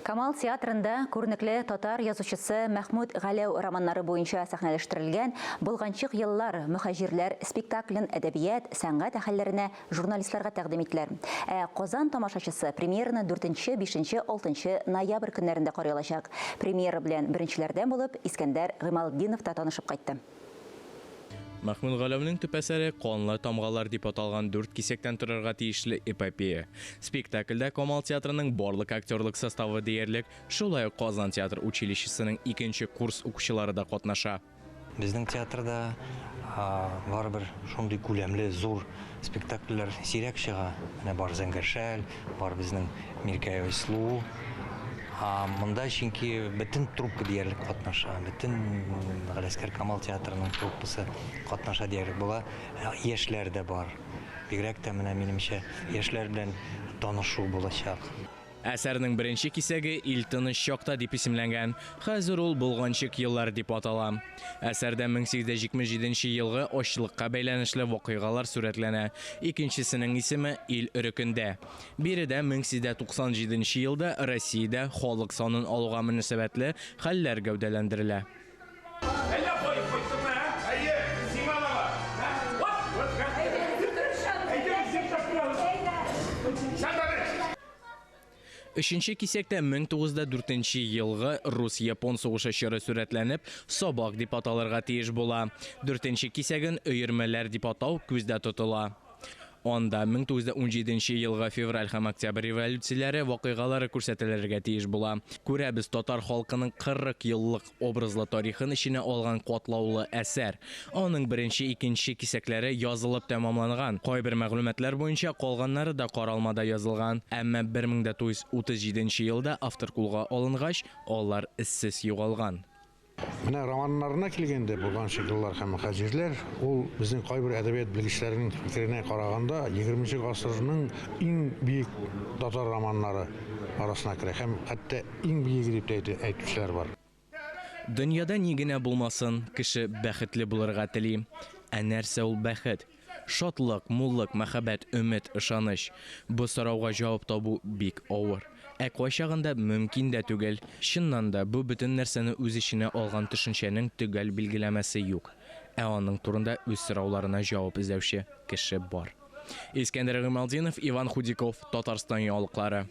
Камал театрында күренекле татар язучысы Мәхмүт Галәү романнары буенча сәхнәләштерелгән Болганчык еллар, мөхаҗирләр спектаклен әдәбият, сәнгать әһелләренә, журналистларга тәкъдим иттеләр. Ә Казан тамашачысы премьераны дүртенче, бишенче, алтынчы ноябрь көннәрендә карый алачак. Премьера белән беренчеләрдән булып Искәндәр Гыймалтдинов та танышып кайтты. Мәхмүт Галәүнең төп әсәре Канлы тамгалар дип аталган дүрт кисәктән торырга тиешле эпопея. Спектакльдә Камал театрының барлык актерлык составы диярлек, шулай ук Казан театр училищесының икенче курс укучылары да катнаша. Безнең театрда барыбер шундый күләмле, зур спектакльләр сирәк чыга. Менә бар Зәңгәр шәл, бар безнең Миркәева Сылу. Монда чөнки бөтен труппа диярлек катнаша, бөтен Галәскәр Камал театрының труппасы катнаша диярлек була. Яшьләр дә бар. Бигрәк тә менә минемчә яшьләр белән танышу булачак. Әсәрнең беренче кисәге Ил тыныч чакта дип исемләнгән. Хәзер ул Болганчык еллар дип атала. Әсәрдә 1877 нче елгы ачлыкка бәйләнешле вакыйгалар сурәтләнә. Икенчесенең исеме Ил өрекендә. Биредә 1897 нче елда Россиядә халык санын алуга мөнәсәбәтле хәлләр гәүдәләндерелә. Әллә баеп кайттыңмы, ә? Әйе, сиңа да бар. Ә? Вот, вот, Әйдә, үзем таптырабыз. Сәбәбе! Өченче кисәктә 1904 нче елгы рус-япон сугышы чоры сурәтләнеп, Сабак дип аталырга тиеш була. Дүртенче кисәген Өермәләр дип атау күздә тотыла. Анда 1917 нче елгы февраль һәм октябрь революцияләре вакыйгалары күрсәтелергә тиеш була. Күрәбез, татар халкының 40 еллык образлы тарихын эченә алган катлаулы әсәр. Аның беренче, икенче кисәкләре язылып тәмамланган. Кайбер мәгълүматлар буенча, калганнары да каралмада язылган. Әмма 1937 нче елда автор кулга алынгач, алар эзсез югалган. Менә романнарына килгәндә, Болганчык еллар һәм Мөхаҗирләр, ул безнең кайбер әдәбият белгечләренең фикеренә караганда, егерменче гасырның иң биек татар романнары арасына керә һәм хәтта иң биеге дип тә әйтүчеләр бар. Дөньяда ни генә булмасын, кеше бәхетле булырга тели. Ә нәрсә ул бәхет? Шатлык, муллык, мәхәббәт, өмет, ышаныч. Бу сорауга җавап табу бик авыр. Ә кайчагында мөмкин дә түгел. Чыннан да, бу бөтен нәрсәне үз эченә алган төшенчәнең төгәл билгеләмәсе юк. Ә аның турында үз сорауларына җавап эзләүче кеше бар. Искәндәр Гыймалтдинов, Иван Худяков, Татарстан яңалыклары.